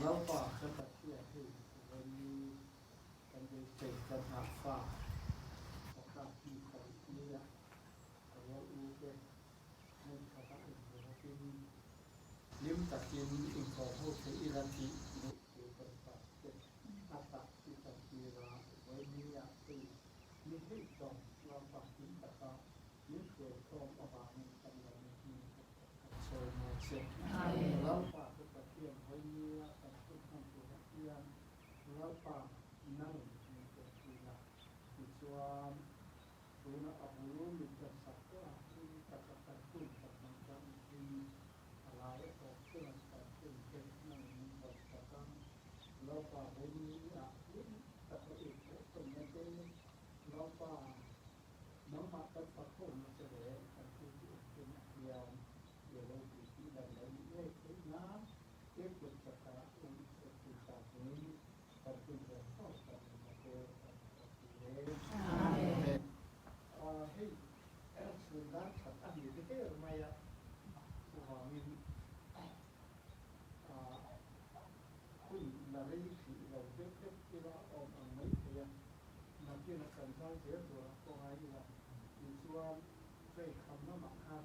Lalpa kan Pathian hei vawi kan beisei kan nghahfak awka ni sarih nia ka rual u te hmun khatah inzawtin hlim takin inkawm ho thei ila tih duh tu kan pa te a tak i kan tir a, vawi nia hei ni hei tawng Lalpa hlim taka min hruai khawm avangin kan lo ni hming kan sawi mawi che. Lalpa ka Pathian vawi nia kan hun hman turah hian Lalpa nang min pekpui la, tichuan tuna a bul min tan sak tawh a, hlim taka kan hun kan hmang tlang in a lai a tawp chuan kan hun te nang min vawn sak ang. Lalpa vawinia hlim taka i pawh tawnna te, Lalpa nangmah kan fak ho na che leh kan thil tih engkimah hian i ropui tih lan lo nih ngei theih nan I kut chaka in sawtpui takin kan hun zawng zawng kan nunna te kan hmuh tir e. Amen. Hei chhun dan khat a ni ber mai a, chuvangin hun la rei hrih lo deuh deuh ila awm ang mai thei a, nakin a kan zai zel tur a kawngai ila tichuan chawi kham lamah khan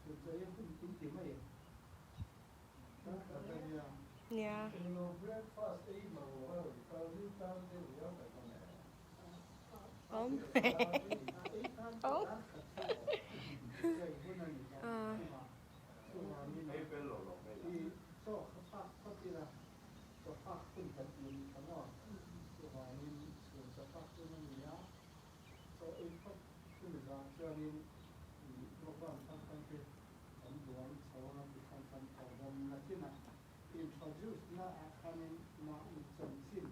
chhun chawi hun in ti mai em? Nia. Awm. Awm. Kan duang chho a ti khan kan tho dawn nakinah introduce na ah khanin mahni chanchin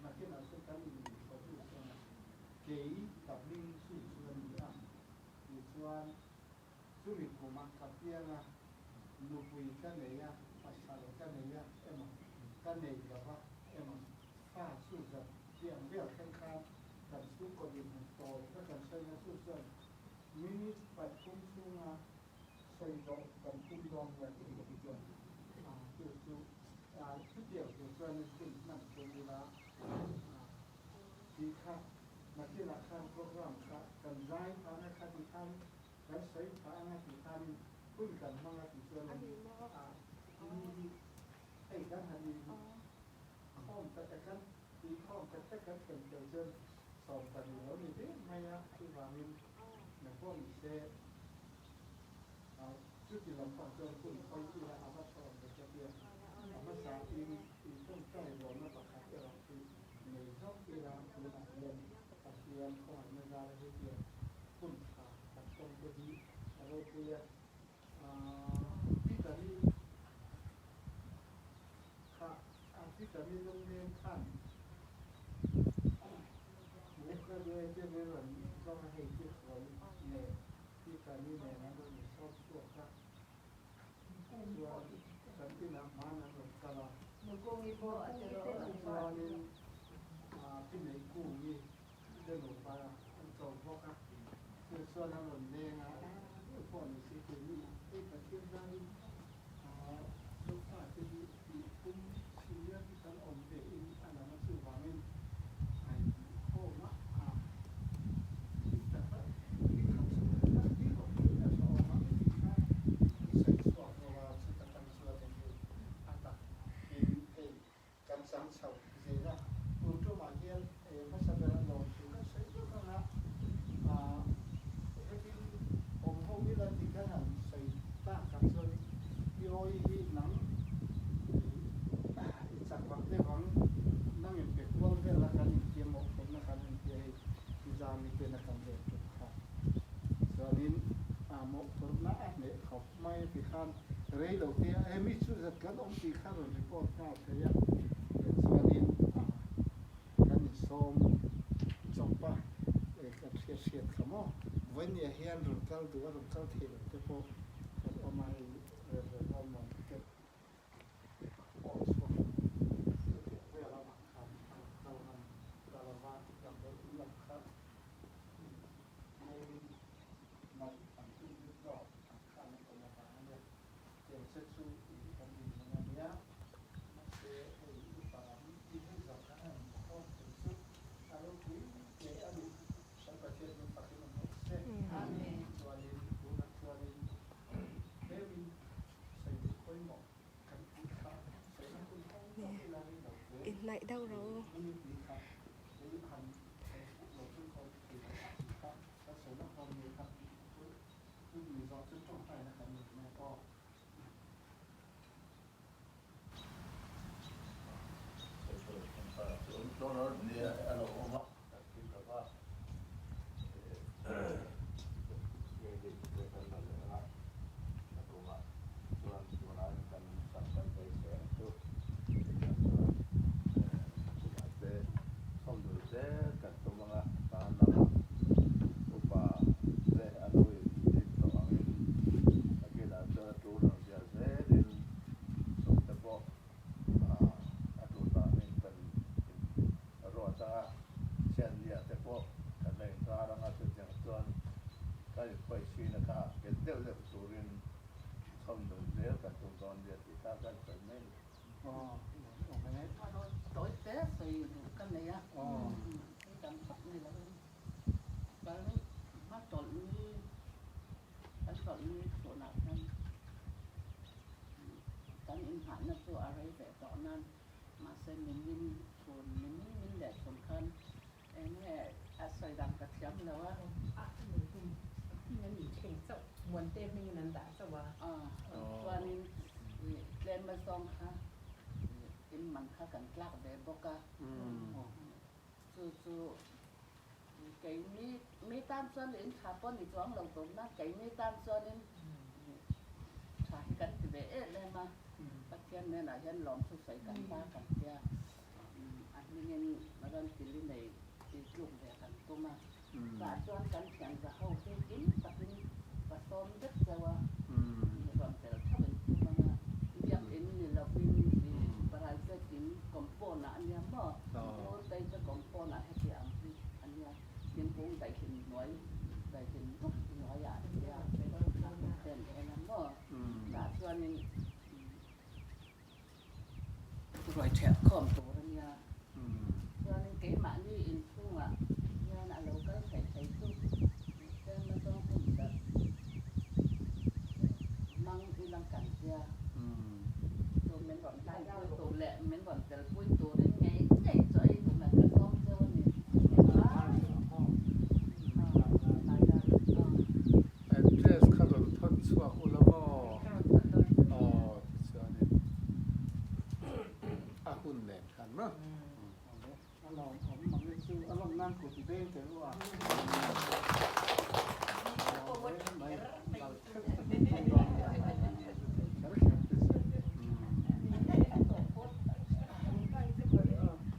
nakinah chu kan in introduce dawn a, kei ka hming chu chu a ni a tichuan chumi kumah ka piang a, nupui ka nei a, pasal ka nei a emaw ka nei lo va emaw fa chu zat tiang vel thleng khan kan chhungkaw dinhmun tawi kha kan sawi na chu chuan Minute 3 chhunga sawi zawh kan tum dawn nia tih ka ti chuan chu chu chutiang tur chuanin hun hman tum ila tih kha nakinah khan program kha kan zai phah anga kha ti khan kan sawi phah anga ti khanin hun kan hmang a tih chuanin ni hi hei kan han in khawm tak a kan tih khawm tak tak kan thlen fel chuan 20 lo ni deuh mai a, chuvangin na pawh ni se chuti lampang chuan hun hawi ila a va tha awm ve ka tia, a hmasa in intawngtai dawnna pakhat erawh chu nei hlauh ila tunah hian Pathian khawngaihna zara hetiang hun tha kan tawng te hi a ropui a, Peter-i kha Peter-i lungleng khan Graduate rilru an zawng a hei chu rawn nen Peter-i nen an rawn insawm chhuak a, chuan kan inah hman an rawn kal a, chuanin Pi Neihkungi te nupa an cho bawk a, chu chuan an rawn leng a, a pawh ni si keini hei Pathian zanin Zofa te hi tih tum sia hi kan awm ve in a lang a, chuvangin a inkhawm a, a tih tak a, i khat chu a tih rawh hi a tha awm ang tih kha i sawi chhuak lo a, chuta tang chuan hei a tak in hei Kan chang chho zel a, tun tumah hian hmasa ber a lawm thu kan sawi vek ang a, hetin awm ho ila tih kan han sawi tak ah chuan i awi hi nang i chak vang deuh ang, nang in pe kual vel a kan intiam awh phawrhna kan intia hei i zami ten a kan let tuk kha chuanin mawhphurhna a hneh khawp mai a ti khan Rei lo te a emi chu zat kan awm tih kha rawn report nghal thei a, chuanin kan insawm chawp a, kan hriat hriat kha maw. Vawinia hian rawn kal duh a rawn kal thei lo te pawh kan awm a, hei Rev Lalmuan te pawh chhuak chutiang vel avang khan a rawn kal ngam ta lo va, damdawi in lam kha tlemin ngaih an tum zawk. Khan an awm avang a nia, tiang che chu i kan din hmun a nia. Hnaih deuh rawh u. A tul danin kan in ruat a, thianliah te pawh kan la inkar ang a, chutiang chuan kan inpawihsihna kha nghet deuh deuh turin chhawm dun zel kan tum dawn nia tih kha kan sawi mai a ni. Tawi te sawi duh ka nei a, thil dang vak ni lovin kan hma tawlh ni kan tawlh ni chhunah khan Kan inhahna chu a rei ve tawh nan, mahse min min chhun, min min min leh chhun khan eng nge a sawi dan ka thiam lo a. A hming an inthleng chauh, Muante hmingin an dah chauh a. Chuanin tlem azawng kha in man kha kan tlak ve bawk a, chu chu keini mi tan chuan in tha pawh ni chuang lo tawp na, keini tan chuanin Tha hi kan ti ve em em a, Pathian hnenah hian lawmthu sawi kan hma kan tia, a hmingin ram tili nei tih tluk ve kan tum a, tah chuan kan thian za ho hi kim takin ka sawm vek chauh a, rawn tel theuh in tum ang a, biakin ni lovin private in compound ah a nia maw, Ngurtei te compound ah heti ang hi a nia. Thingkung daihlim hnuai, daihlim dup hnuaiah tia ten en a maw? Tah chuanin ruai ṭhiah khawm tur a nia. Chuanin keimahni inchhungah hian a lo kal theih thei chu tlem azawng hun serh mang ilang kan tia. Chu min rawn tlaimpui tur leh min rawn telpui turin ngei ngei chu ei duh hmel ka sawm cheu a ni. Address kha rawn thawn chhuak u la maw? Aw tichuanin a hun nen khan maw? A lawmawm mang e chu a lawm nan kut beng tel u a.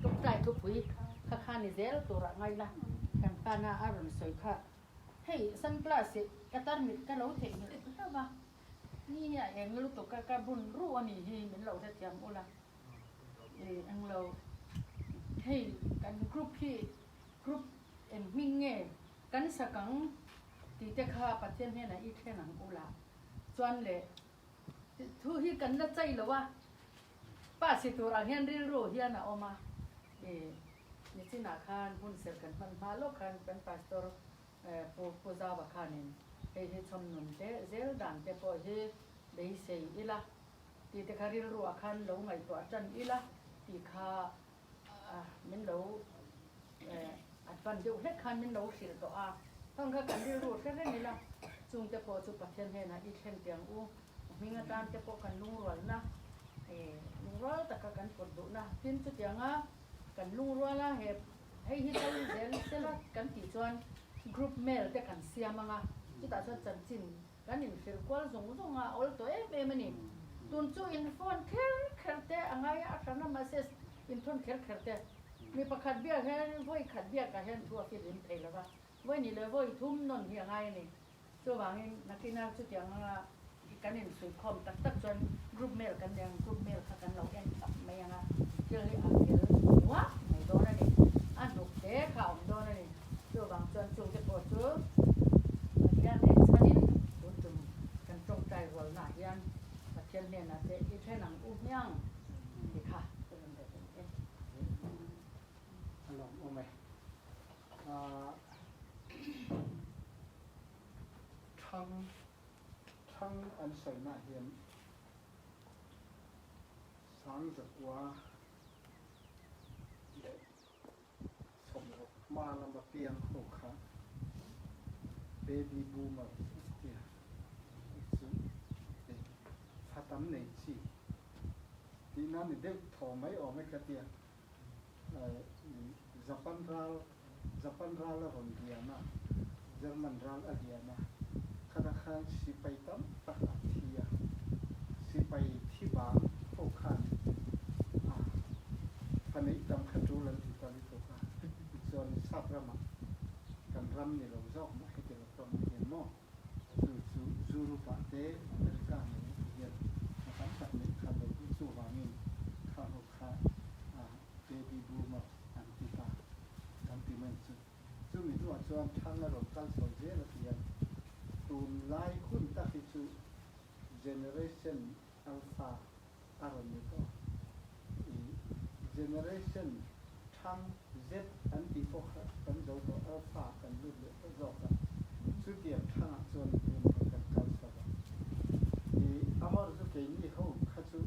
Tawngtai thupui kha kha ni zel turah ngai la, kan pana a rawn sawi kha hei sunglass hi ka tarmit ka lo theihnghilh hlauh va, ni hi a eng lutuk a ka bun ruh a nih hi min lo hrethiam ula. Englo hei kan group hi group eng hming nge kan sakang tih te kha Pathian hnenah i thlen ang ula chuan le thu hi kan la chai lo a pa si tur ang hian rilru hian a awm a i nichinah khan hun serh kan hman hma lawk khan kan pastor Pu Pu Zauva khanin hei hi chhawm nun te zel dan te pawh hi beisei ila Tih te kha rilruah khan lo ngaihtuah tan ila tih kha min lo advance deuh hlek khan min lo hrilh tawh a, heng kha kan rilru hre reng ila chung te pawh chu Pathian hnenah i thlen teh ang u, hming atan te pawh kan lungrualna lungrual taka kan pawt duhna tin chutianga kan lungruala he hei hi chau zel sela kan tih chuan group mail te kan siam anga chutah chuan chanchin Kan inhrilh kual zawng zawng a, a awl tawh em em a ni. Tun chu in phone kher kher te a ngai a, a hran a mahse in thawn kher kher te. Mi pakhat biak hian vawi khat biakah hian thu a fihlim thei lo va, vawi nih leh vawi thum nawn hi a ngai a ni. Chuvangin nakina chutiang anga kan insuihkhawm tak tak chuan group mail kan nei ang, group mail kha kan lo en thlap mai ang a, thil hi a fel nuam mai dawn a ni. A hnuk te kha a awm dawn a ni. Chuvang chuan chungte pawh chu Pathian rin chhanin tun tum kan tawngtai rualnaah hian Pathian hnenah te i then ang u hmiang ti kha ka rawn leh dawn e. A lawmawm e. Thang thang an sawinaah hian Sangzakua. Hma lama piang ho kha baby boomer an ti a, chu fa tam nei chi tihna ni deuh thaw mai awm e ka ti a. Japan ral Japan ral a rawn lian a, German ral a lian a, khata khan sipai tam tak an thi a, sipai thi bang ho khan a fa neih tam kha tul an ti ta lutuk a, tichuan sap ramah kan ram ni lo zawk mah heti lo ramah hian maw chu chu Europe ah te America ngei ah te hian fa tam tak neih kha lo duh chuvangin kha ho kha a baby boomer an ti ta kan ti mai chu. Chumi hnuah chuan thang a rawn kal chho zel a ti a, tunlai hun tak hi chu Generation Alpha a rawn ni tawh. I Generation thang Z an tih pawh kha kan zo tawh, Alpha kan lut leh tawh zawk a, chutiang thangah chuan tun hi kan kal chho a. I amawr chu keini ho kha chu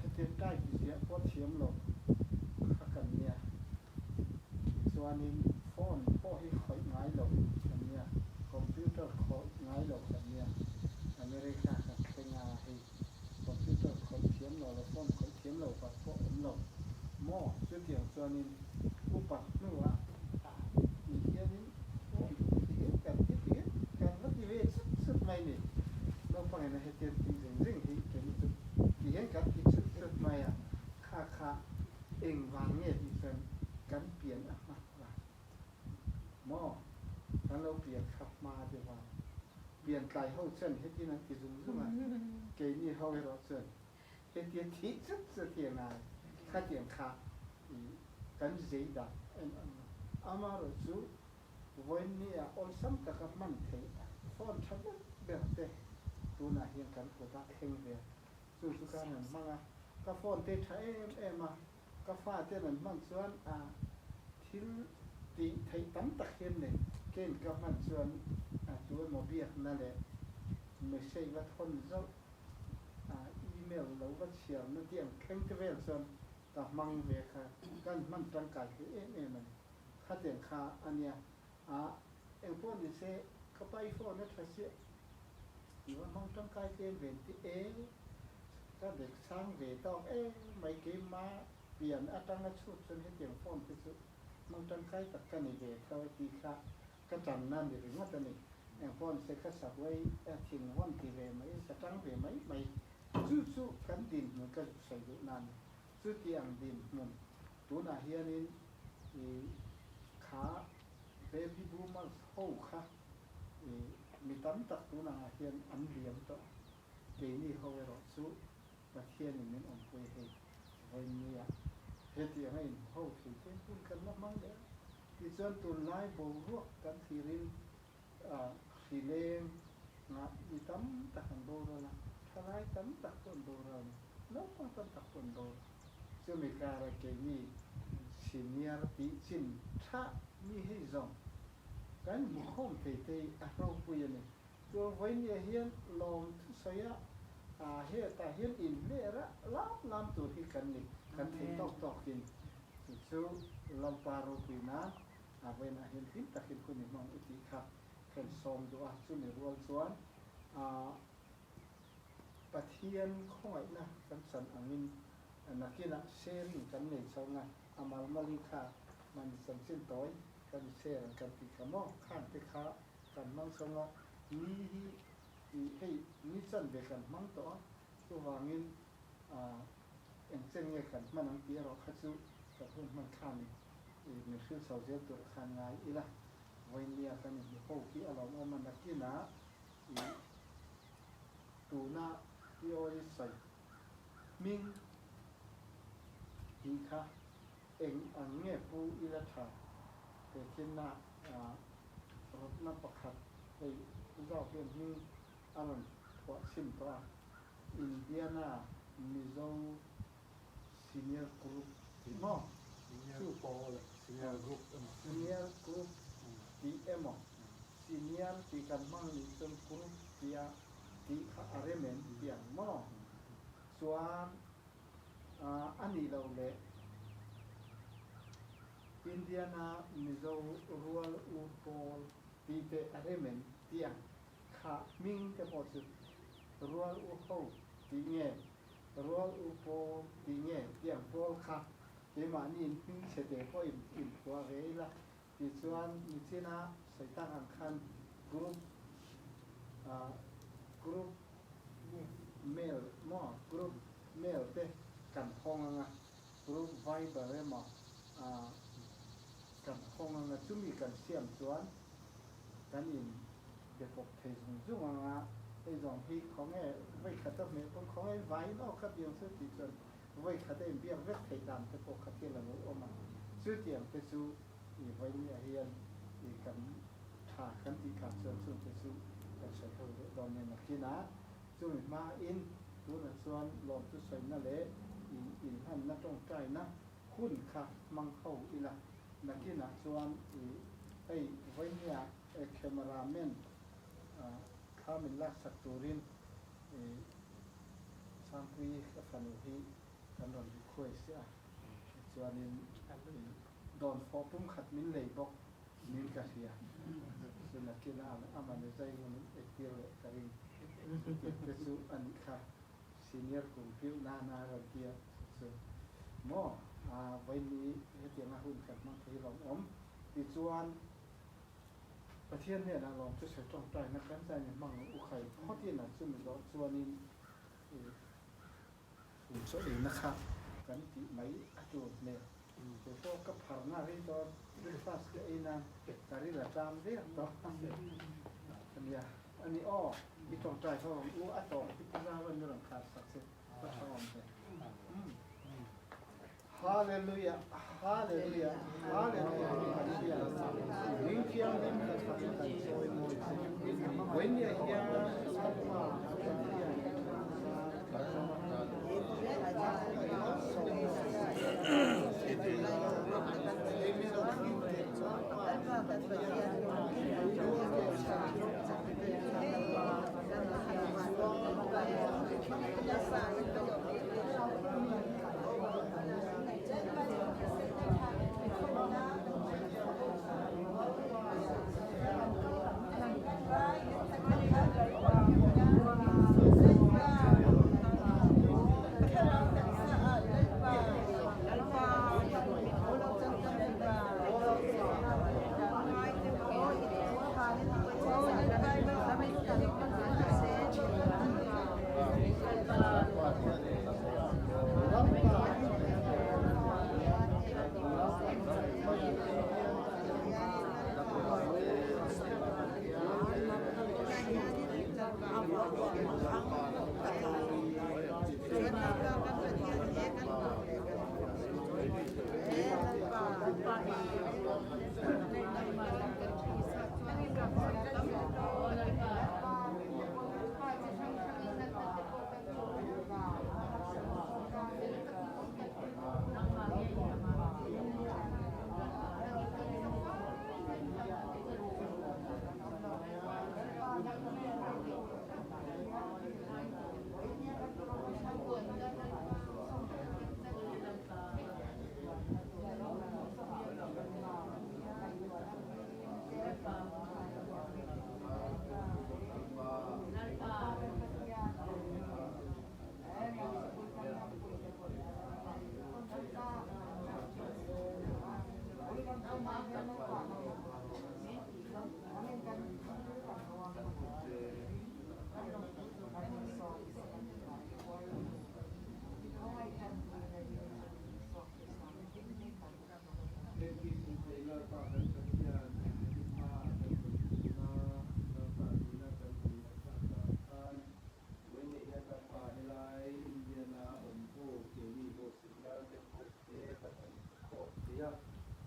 hetiang type ziah pawh thiam lo kha kan nia. Tichuanin phone pawh hi khawih ngai lo kan nia, computer khawih ngai lo kan nia. America kan thleng a hei computer khawih thiam lo leh phone khawih thiam lo pat pawh awm lo maw? Chutiang chuanin upat hnuah ti hianin aw ti hian kan ti ti hian kan va ti ve chut chut mai ni. Naupangin a hetiang tih zing zing hi keini chu ti hian kan ti chut chut mai a, kha kha Engvang nge tih chuan kan pian a hma vang maw? Kan lo pian kha hma deuh a, pian tlai ho chuan hetin an ti zung zung a, keini ho erawh chuan hetia thih chut chut hi a ngai, khatiang kha i kan zei dan a in ang lo. Amaherawh chu vawiin ah awlsam taka hman theih phone tha ber ber te tunah hian kan kut a thleng ve. Chu chu ka rawn hmang a, ka phone te tha em em a, ka fa te rawn hman chuan a thil tih theih tam tak hian nei ken ka hman chuan a tu emaw biakna leh message va thawn zauh a email lo va chhiarna tih ang thleng te vel chuan ka hmang ve kha kan hman tangkai hle em em a ni. Khatiang kha a nia a engpawh ni se ka pai phone a tha chiah. I va hmang tangkai tlem ve ti e, ka dek chhang ve tawk e mai keima pian atanga chhut chuan hetiang phone te chu hmang tangkai tak ka ni ve tho e tih kha ka tanna ni ringawt a ni. Eng phone se ka sahuai thing vawn ti ve mai, ka tang ve mai mai. Chu chu kan dinhmun ka zuk sawi duh na a ni. Chutiang dinhmun tunah hianin i kha baby boomers ho kha I mi tam tak tunah ah hian an liam tawh a, keini ho erawh chu Pathianin min awmpui hei vawiinnia hetiang a inhmu ho thei te hun kan la hmang leh a, tichuan tunlai boruak kan thlirin hrileng ngah mi tam tak an boral a, thalai tam tak pawh an boral a ni, naupang tam tak pawh an boral. Chumi kara keini senior tih chin tha mi hei zawng Kan hmukhawm thei te hi a ropui a ni. Chuan vawinia hian lawm thusawi a, hetah hian inhler a lam lam tur hi kan ni, kan thei tawk tawkin. Chu chu Lalpa ropui nan a vawiinah hian hlim takin hun i hmang u tih kha kan sawm duh a. Chumi rual chuan Pathian khawngaihna kan chan angin nakinah sharing kan nei chho nga, a malmali kha mahni chanchin tawi kan share ang kan tih kha maw? Khan te kha kan hmang chho nga, ni hi ih hei ni chan ve kan hmang tawh a, chuvangin eng chen nge kan hman ang tih erawh kha chu kan hun hman khan ih min hrilh chho zel tur khan ngai ila, vawinia kan inhmu ho hi a lawmawm a, nakinah ih tuna i awi sawi hming tih kha eng ang nge pu ila tha tehkhinna rawtna pakhat hei zau hian hming a rawn phuah chhin tawh a, Indiana Mizo Senior Group tih maw? Senior Pawl, Senior Group emaw. Senior Group tih emaw, Senior tih kan hmang nih chuan Group tia tih kha a rem em ti ang maw? Chuan a nih loh leh. Indiana Mizo rual u pawl tih te a rem em tih ang kha hming te pawh chu rual u ho tih nge rual u pawl tih nge tih ang pawl kha keimahni in hming chhe te pawh in inphuah ve ila tichuan nichina sawi tak ang khan group group mail maw group mail te kan hawng anga group viber emaw kan hawng anga chumi kan siam chuan kan in be pawp thei zung zung anga hei zawng hi khawnge vawi khat a hmeh pawn khawnge vai in aw kha biang chu tih chuan vawi khat a inbiak vek theih dan te pawh kha thil a lo awm a, chutiang te chu i vawinia hian i kan tha kan tih thlak chuan chung te chu kan sawi ho leh dawn nen nakin a, chumi hma in tunah chuan lawmthu sawina leh i inhlanna tawngtaina hun kha hmang ho ila, nakinah chuan i hei vawinia camera man thla min laksak turin i Sangpuii ka fanu hi kan rawn request a, tichuanin dawn fawh pum khat min lei bawk niin ka hria. Chu nakin a manager in min eitir leh ka ring. Chutiang te chu a nih kha senior kum piuh nana a rawn ti a, chu chu maw vawiin hetianga hun kan hmang thei lawmawm. Tichuan. Pathian hnenah lawm chu sawi tawngtaina kan zain i hmang ang u khai phawt in a chumi zawh chuanin i chhun chaw eina kha kan tih mai a tul hmel. Kei pawh ka pharna rei tawh breakfast ka ei nan ka ril a ṭam der tawh a nia. A ni aw, i tawngtai ho ang u a tawp hi pu Zauan i rawn khar sak che ka tha awm ve. Hallelujah Hallelujah Hallelujah kan hria Ring thianghlim kan fakin kan chawi mawi che Vawinia hian Lalpa kan hian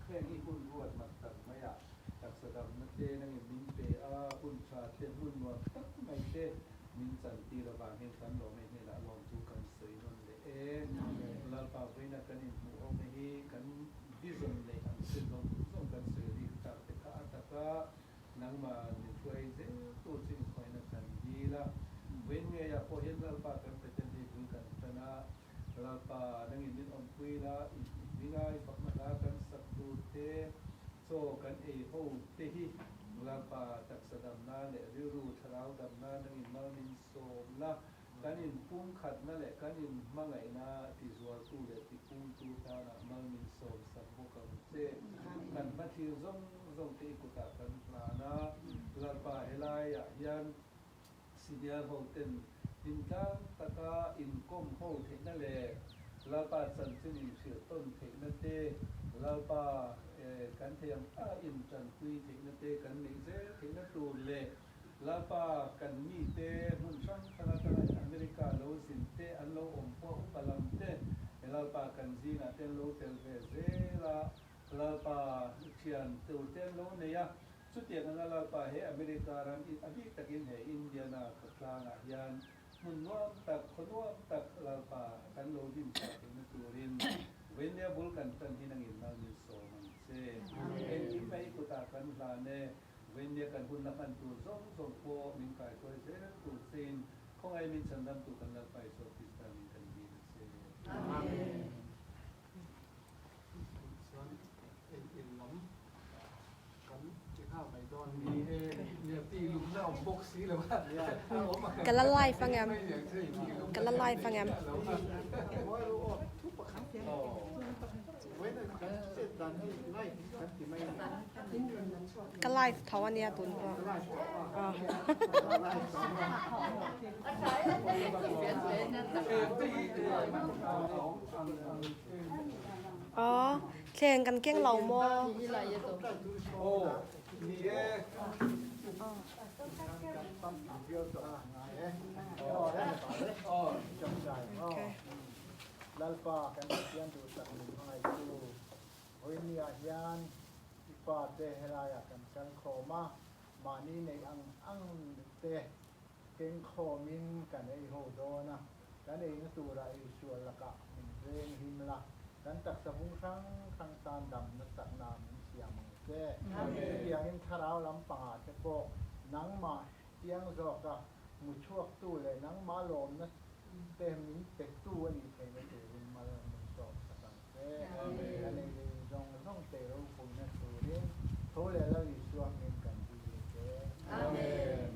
Heng hi hun ruat mak tak mai a, taksa damna te nangin min pe a, hun tha te hmun nuam tak mai te min chantir avang hian kan lawm e hnenah lawm chu kan sawi nawn leh e. Lalpa vawiina kan inhmuh awm hi kan vision neih ang thil zawng zawng kan sawi rik tak te kha a tak a, nangmah min hruai zel tur chu inkhawihna kan dil a. Vawiin ngeiah pawh hian Lalpa kan Pathian hi bul kan tan a, Lalpa nangin min awmpui la, i hminga i fakna hla kan sak tur. tur te, chaw kan ei ho te hi Lalpa taksa damna leh rilru thlarau damna nangin mal min sawm la, kan inpumkhatna leh kan inhmangaihna tizualtu leh tipungtu tanah mal min sawm sak bawk ang che. Kan hmathlir zawng zawng te i kutah kan hlan a, Lalpa helaiah hian Senior ho ten hlimtlang taka inkawm ho theihna leh Lalpa chanchin inhrilh tawn theihna te, Lalpa kan thei ang taka intanpui theihna te kan neih zel theihna tur leh Lalpa kan mite hmun hrang hrang atanga America lo zin te an lo awm pawh upa lam te Lalpa kan zingah te an lo tel ve zel a, Lalpa thian tur te an lo nei a. Chutiang anga Lalpa he America ram in a bik takin he Indiana khawtlangah hian hmun nuam tak, khaw nuam tak Lalpa kan lo din chhuah theihna turin Venia bul kan tan hi nangin mal min sawm ang che. Engkim mai kutah kan hlan e, Venia kan hun la hman tur zawng zawng pawh min kaihruai zel tur chein khawngaih min chhandamtu kan Lalpa Isua Krista min kan dil a che. Amen. Chuan en in lam. Ka la live angem? Ka la live angem? Ka live tho ania tun pawh. Aw. Thleng kan keng lo maw? Lalpa kan Pathian duhsak min hmangaihtu Vawinia hian i fate helaiah kan kal khawm a, mahni neih ang ang te keng khawmin kan ei ho dawn a, kan eina tura eisual lakah min veng him la, kan taksa bung hrang hrang tan damna chakna min siam ang che. Chutiangin thlarau lampangah te pawh nangmah chiang zawka hmu chhuaktu leh nangmah lawmna te min petu a nih theihna turin mal min sawm sak ang che. Kan ei leh in zawng zawng te ropuina turin tho leh Lal Isua hming kan dil che. Amen.